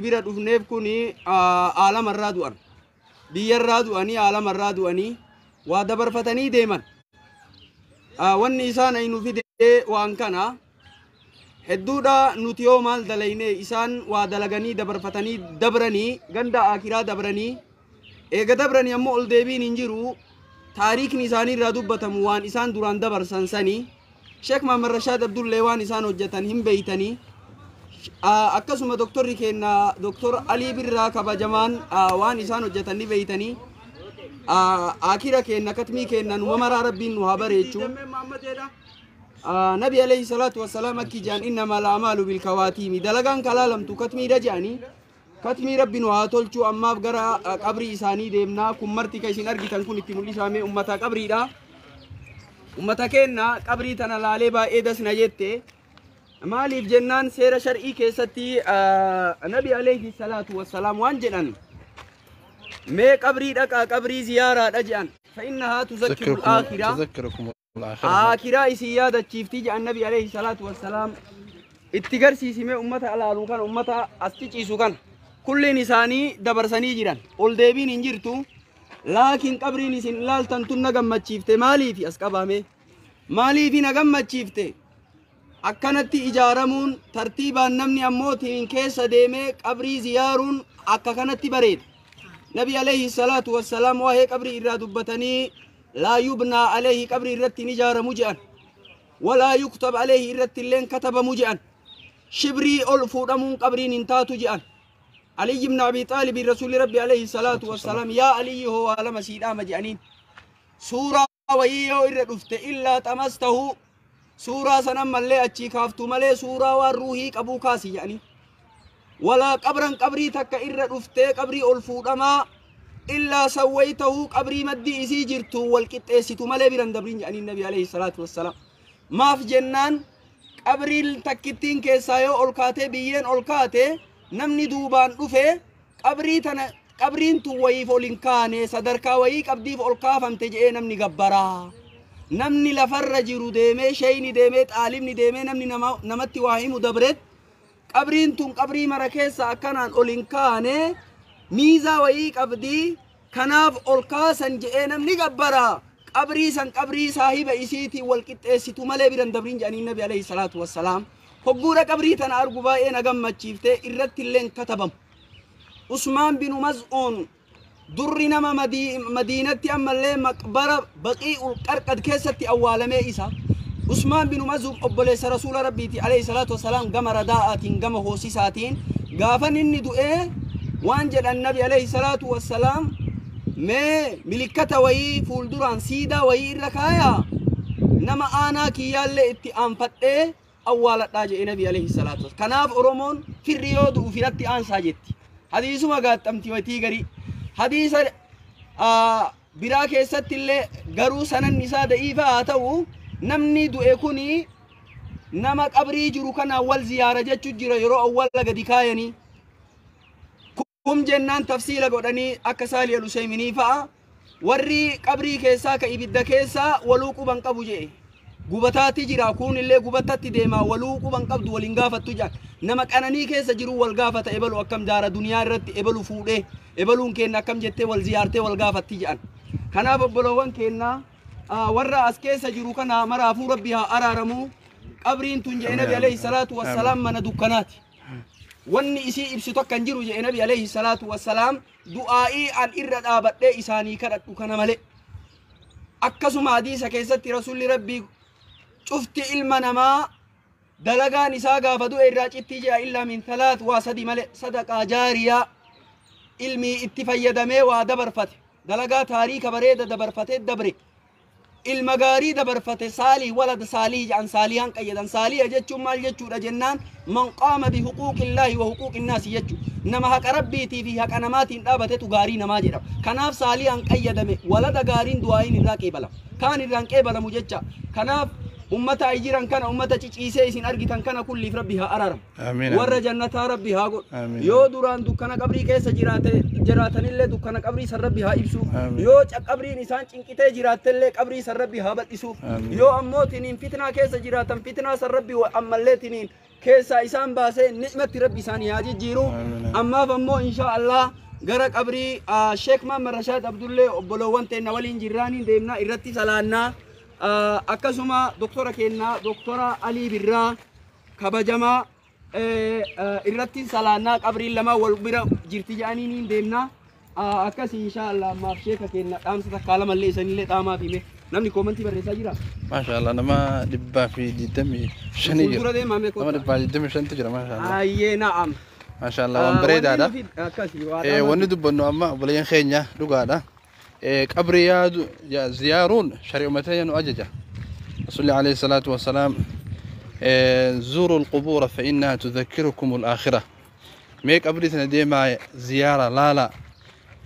Bira dhufneef kun aalamarraa du'an, biyyarraa du'anii, aalamarraa du'anii waa dabarfatanii deeman. Wanni isaan aynu fide waan kana hedduudha. Nuti yoo maal dalayne, isaan waa dalaganii dabarfatanii dabranii, ganda akiraa dabranii. Eega dabranii ammoo ol deebiin hin jiru. Taariikni isaanii irraa dubbatamu waan isaan duraan dabarsan sanii. Sheek Mahammad Rashaad Abdullee waan isaan hojjetan hin beeytanii. Akkasuma doktorri keenya Doktor Alii Birraa kabajamaan waan isaan hojjetan ni beeytanii. Akira keenya, katmii keenya numa maraa Rabbiin nu haa bareechu. Nabi alayhi salaatu wassalaam akki jedhan: "إنما الأعمال بالخواتيم", dalagaan kalaalamtu katmiidha jedhanii. Katmii Rabbi nu haa tolchuu. Ammaaf gara qabrii isaanii deemnaa. Kun marti ka isin argitan kun itti mul'isamee ummata qabriidha. Ummata keenya qabrii tana laalee baay'ee dasna jette. Maaliif jennaan, seera shar'ii keessatti Nabi alayhi salaatu wassalaam waan jedhan: mee qabrii dhaqaa, qabrii ziyaaraadha jedhan. فإنها تذكر الآخرة. تذكركم الآخرة. Aakiraa isii yaadachiiftii jedhan Nabi alayhi salaatu wassalaam. Itti garsiisimee ummata alaaluu kana, ummata as ciciisu kana, kulliin isaanii dabarsanii jiran, ol deebiin hin jirtu. Laakiin qabriin isin ilaaltan tun na gammachiifte. Maaliifi as qabame? Maaliifi na gammachiifte? Akkanatti ijaaramuun tartiibaan, namni ammootiin keessa deemee qabrii ziyaaruun akka kanatti bareeda. Nabi alayhi salaatu wassalaam waa'ee qabrii irraa dubbatanii: "لا يبنى عليه", qabrii irratti hin ijaaramu jedhan. "ولا يكتب عليه", irratti illeen katabamu jedhan. Shibrii ol fuudhamuun qabriin hin taatu jedhan. Aliyyi ibn Abi Xaalib, Rasuulli Rabbi alayhi salaatu wassalaam: "Yaa Aliyyi, hoo waa lama siidhaama" jedhaniin. Suuraa wayii yoo irra dhufte, "إلا طمسته", suuraa san ammallee achii kaaftu malee, suuraa waan ruuhii qabuu kaasi jedhanii. ولا قبرا, qabrii takka irra dhuftee qabrii ol fuudhamaa, "إلا سويته", qabrii maddii isii jirtu wal qixxeessitu malee biran dabriin jedhanii Nabi alayhi salaatu wassalaam. Maaf jennaan, qabriin takkittiin keessaa yoo ol kaatee, biyyeen ol kaate, namni duubaan dhufe qabrii tana, qabriin tun wayiif ol hin kaane, sadarkaa wayii qabdiif ol kaafamte jedhee namni gabbaraa. Namni lafarra jiru deemee, sheeyni deemee, xaalibni deemee, namni namatti waa himu dabret, qabriin tun qabrii mara keessa akkanaan ol hin kaane, miizaa wayii qabdii, kanaaf ol kaasan jedhee namni gabbaraa. Qabrii san qabrii saahiba isiitiin wal qixxeessitu malee biran dabriin jedhanii Nabi alayhi salaatu wassalaam. Hogguudha qabrii tana argu baay'ee na gammachiiftee. Irratti illee katabamu. Usmaan binu Maz'uun durri nama Madiinatti ammallee maqbara Baqii'ul Qarqad keessatti awwaalamee isa. Usmaan binu Maz'uun obboleessa Rasuula Rabbiiti alayhi salaatu wassalaam gama radaa'aatiin, gama hoosisaatiin. Gaafan inni du'ee waan jedhan Nabi alayhi salaatu wassalaam: "Mee milikkata wayii fuulduraan siidaa wayii irra kaayaa, nama aanaa kiyyaallee itti aanfadhee awwaaladhaa" jedhe Nabi alayhi salaatu wassalaam. Kanaaf Oromoon firri yoo du'u firatti aansaa jetti. Hadiisuma gaaxxamti watii garii. Hadiisa biraa keessatti illee, garuu sananni isaa da'iifa haa ta'u, namni du'e kuni nama qabrii jiru kanaan wal ziyaara jechuu jira yeroo awwaala gadi kaayanii. Kum jennaan tafsiila godhanii akka Saali al-Usayminii fa'a, warri qabrii keessaa ka ibidda keessaa waluu quban qabu jedhe. Gubataatti jira, kun illee gubatatti deema, waluu quban qabdu, waliin gaafattu jedhan. Nama qananii keessa jiru wal gaafata: ebalu akkam daara duniyaa irratti, ebalu fuudhee, ebaluun kenna akkam jettee wal ziyaartee wal gaafatti jedhan. Kanaaf obboloowwan kennaa, warra as keessa jiru kana maraafuu Rabbi haa araaramu. Qabriin tun jedhe Nabi alayhi salaatu wassalaam mana dukkanaati. Wanni isii ibsitu akka hin jiru jedhe Nabi alayhi salaatu wassalaam, du'aa'ii an irra dhaabadhee isaanii kadhadhu kana malee. Akkasuma hadiisa keessatti Rasuulli Rabbii: cufti ilma namaa dalagaan isaa gaafa du'e irraa cittii jedha, إلا من ثلاث, waa sadi malee: sadaqaa jaariyaa, ilmii itti fayyadamee waa dabarfate, dalagaa taariika bareeda dabarfate dabre, ilma gaarii dabarfate, صالح ولد صالح jedhan, saalihan qayyadan. Saaliha jechuun maal jechuudha jennaan, من قام بحقوق الله وحقوق الناس jechu. Nama haqa Rabbiitii fi haqa namaatiin dhaabatetu gaarii namaa jedhama. Kanaaf saalihan qayyadame. Walada gaariin du'aayin irraa qeebalama, kaan irraan qeebalamu jecha. Kanaaf ummata ay jiran kana, ummata ciciisee isin argitan kana, kulliif Rabbi haa araaramu. Amiin. Warra jannataa Rabbi haa godhu. Amiin. Yoo duraan dukkana qabrii keessa jiraate jiraatanillee, dukkana qabrii san Rabbi haa ibsu. Amiin. Yoo qabriin isaan cinqitee jiraattellee, qabrii san Rabbi haa bal'isu. Amiin. Yoo ammoo tiniin fitnaa keessa jiraatan, fitnaa san Rabbi ammallee tiniin Keessaa isaan baasee ni'matti Rabbi isaanii haa jijjiiru. Ammaaf ammoo insha Allah gara qabrii Sheek Mahammad Rashaad Abdullee obboloowwan teenna waliin jirraaniin deemnaa irratti salaannaa. Akkasuma doktora keenya Doktora Alii Birraa kabajamaa irratti salaannaa, qabriin lama wal bira jirti jedhanii deemnaa. Akkas insha Allah ammaaf sheeka keenya dhaamsa takkaa lamallee isanillee dhaamaa fi namni koomantii barreessaa jira. Maashaallah, nama 125 jira. Fuuldura deemaa mee. Nama 125tu jira, maashaallah. Ayyee, na'am. Maashaallah, waan bareedaadha. Akkasii. Wanni dubbannu amma obboleeyyan keenya dhugaadha. Qabrii yaadu ziyaaruun shari'uma teenya nu ajaja. Rasuulli alayhi salaatu wassalaam, زوروا القبور فإنها تذكركم الآخرة. Mee qabrii sana deemaa ziyaara laala.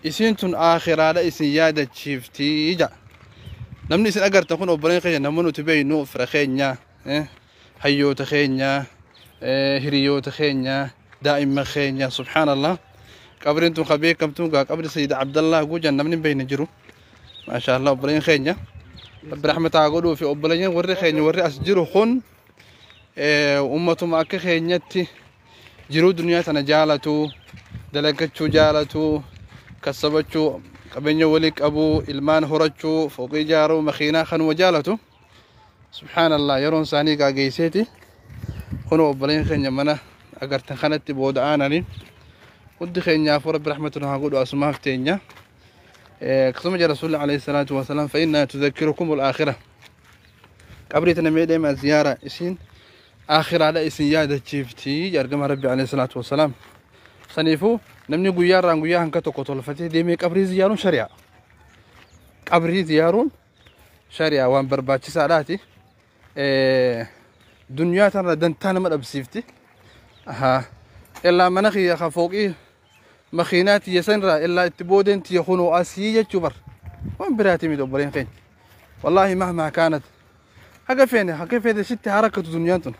Isiin tun aakhiraadha isin yaadachiiftii ja. Namni isin agartan kun obboleen keenya, nama nuti beeynu, fira keenya, hayyoota keenya, hiriyoota keenya, daa'imman keenya, subhaanallah. Qabriin tun ka beekamtuun gaa qabri Sayyid Abdallah Guujan namni hin beekne jiru. Maashaallah, obboleen keenya. Rabbi rahmataa godhuu fi obboleeyyan warri keenya warri as jiru kun ummatuma akka keenyatti jiruu duniyaa tana jaalatu, dalagachuu jaalatu, kassabachuu, qabeenya walii qabuu, ilmaan horachuu, fooqii ijaaruu, makiinaa kanuma jaalatu. Subhaanallah, yeroon isaanii gaa geesseeti. Kun obboleen keenya mana agartan kanatti booda aananii hundi keenyaaf Rabbi rahmatu haa godhu asumaaf teenya. Akkasuma jira Rasuulli alayhi salaatu wasalaam, فإنها تذكركم الآخرة. Qabrii tana mee deemaa ziyaara, isiin aakhiraadha isin yaadachiiftii ergama Rabbi alayhi salaatu wasalaam. Saniifuu namni guyyaarraan guyyaa hanka tokko tolfatee deemee qabrii ziyaaruun shari'a. Qabrii ziyaaruun shari'a, waan barbaachisaadhaati. Duniyaa tanarra dantaa nama dhabsiifti. Illaa mana kiyya ka fooqii makiinaa tiyya sanirraa illaa itti boodeen tiyya kunoo asii jechuu bar. Waan biraati miti, obboleen keenya. Wallaahi mahmaa kaanat. Haga feene haga feete sitti haa rakkatu duniyaan tun.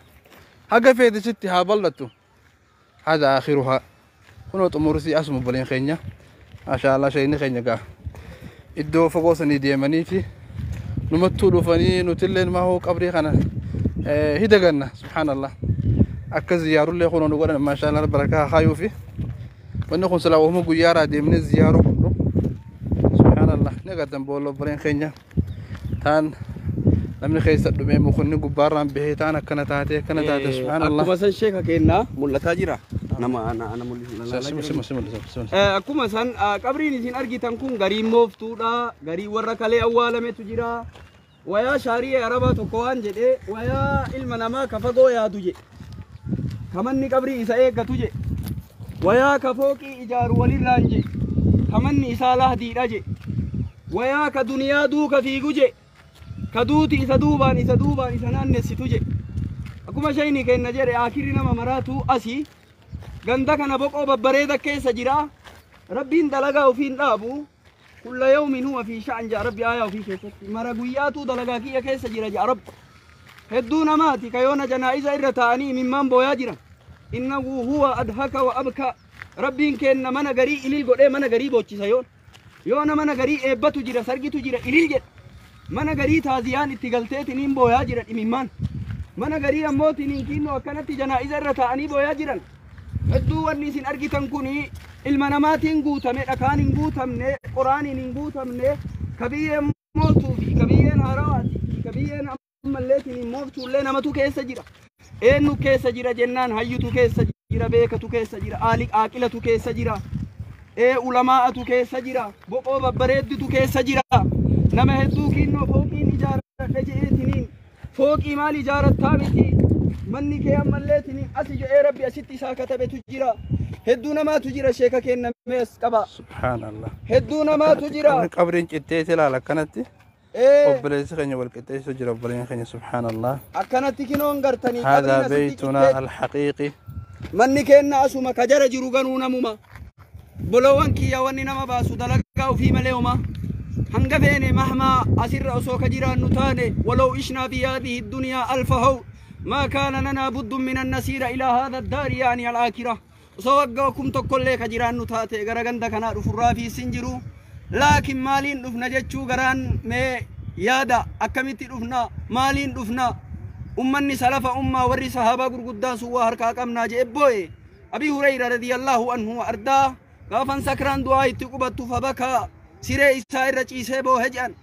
Haga feete sitti haa bal'attu. هذا آخرها. Kunoo xumursii asuma, obboleen keenya. Maashaa Allah, shayni keenya gaa. Iddoo fagoo sanii deemaniiti. Numattuu dhufanii nutillee mahoo qabrii kana hidaganna, subhaanallah. Akka ziyaarullee kunoo nu godhan, maashaa Allah, barakaa haayuu fi wanni kun silaa wahuma guyyaaraa deemnee ziyaaruu qabnu. Subhaanallah, ni agartan boolla, obboleen keenya. Taan namni keessa dhumee mukunni gubbaarraan bahee taan akkana taate akkana taate, subhaanallah. Akkuma san sheeka keenna mul'ataa jira. Nama ana mul'isa. Sima sima sima sima. Akkuma san qabriin isin argitan kun garii mooftuudha, garii warra kalee awwaalametu jira. Wayaa shaarii arabaa tokko waan jedhee, wayaa ilma namaa ka fagoo yaadu jedhe. Kamanni qabrii isa eeggatu jedhe. Wayaa ka fooqii ijaaru walirraan jedhe. Kamanni isaa lahdiidha jedhe. Wayaa ka duniyaa duuka fiigu jedhe. Ka duuti isa duubaan isa duubaan isa naannessitu jedhe. Akkuma shayni kenna jedhe, akirri nama maraatu asii. Ganda kana boqoo babbareeda keessa jira. Rabbiin dalagaa ofiin dhaabu. كل يوم هو في شأن jaa Rabbi aayaa ofii keessatti. Mara guyyaatu dalagaa kiyya keessa jira jaa Rabbi. Hedduu namaati ka yoona janaa'iza irra taa'anii imimmaan booyaa jiran. إنه هو أضحك وأبكى. Rabbiin kenna mana garii ilil godhee mana garii boochisa yoon. Yoona mana garii eebbatu jira, sargitu jira, ilil jedha. Mana garii taaziyaan itti galteetiniin booyaa jira dhimimmaan. Mana garii ammoo tiniin kinnoo akkanatti janaa'iza irra taa'anii booyaa jiran. Hedduu wanni isin argitan kuni ilma namaatiin guutame, dhakaan hin guutamne, qoraaniin hin guutamne, kabiyyeen mooftuu fi kabiyyeen haarawaati fi kabiyyeen ammallee tiniin mooftuullee namatu keessa jira. Eenyu keessa jira jennaan, hayyutu keessa jira, beekatu keessa jira, aaqilatu keessa jira. Ulamaa'atu keessa jira, boqoo babbareeddutu keessa jira. Nama hedduu kinnoo fooqiin ijaaradhe je'eetiniin fooqii maal ijaarattaa miti, manni kee ammallee tiniin asi je'ee Rabbi asitti isaa katabetu jira. Hedduu namaatu jira, sheeka kennamees qaba. Subhaanallah. Hedduu namaatu jira. Qabriin citteeti ilaala akkanatti. Obboleessi keenya wal qixxeessu jira, obboleen keenya, subhaanallah. Akkanatti kinoon gartanii هذا qabriin asitti بيتنا citteeti. الحقيقي. Manni keenna asuma ka jara jiru ganuu namuma. Boloowwan kiyya wanni nama baasu dalagaa ofii malee homa. Hanga feene mahmaa asirra osoo ka jiraannu taane, ولو عشنا في هذه الدنيا ألف حول ما كان لنا بد من النسير إلى هذا الدار، يعني الآخرة. Osoo waggaa 1000 illee ka jiraannu taate gara ganda kanaa dhufurraa fi sin jiru. Laakiin maaliin dhufna jechuu garaan mee yaada, akkamitti dhufna, maaliin dhufna? Ummanni salafa ummaa warri sahaabaa gurguddaan sun waa harkaa qabnaa jee booye. Abii Hureyra radiyallahu anhu wa ardaa gaafan sakraan du'aa itti qubattu fabakaa siree isaa irra ciisee boohe jedhan.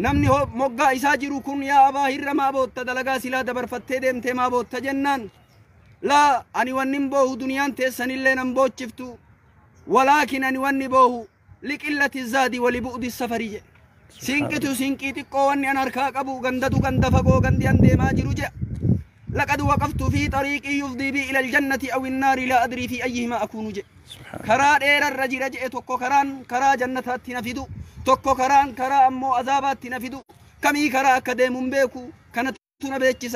Namni moggaa isaa jiru kun yaa abaa hirra maa bootta dalagaa silaa dabarfattee deemtee maa bootta jennaan. Laa ani wannin boohu duniyaan teessanillee nan boochiftu. Walaakin ani wanni boohu liqillati zaadi wali bu'udi safari jedhe. Sinqitu sinqii xiqqoo wanni an harkaa qabu gandatu ganda fagoo gandi an deemaa jiru jedha. لقد وقفت في طريقي يفضي بي إلى الجنة أو النار لا أدري في أيهما أكون جئ. كرا دير الرجل جئ توكو كران كرا جنة تنفدو توكو كران كرا أمو عذابات تنفدو كمي كرا أكديم بيكو كانت تنبيتش.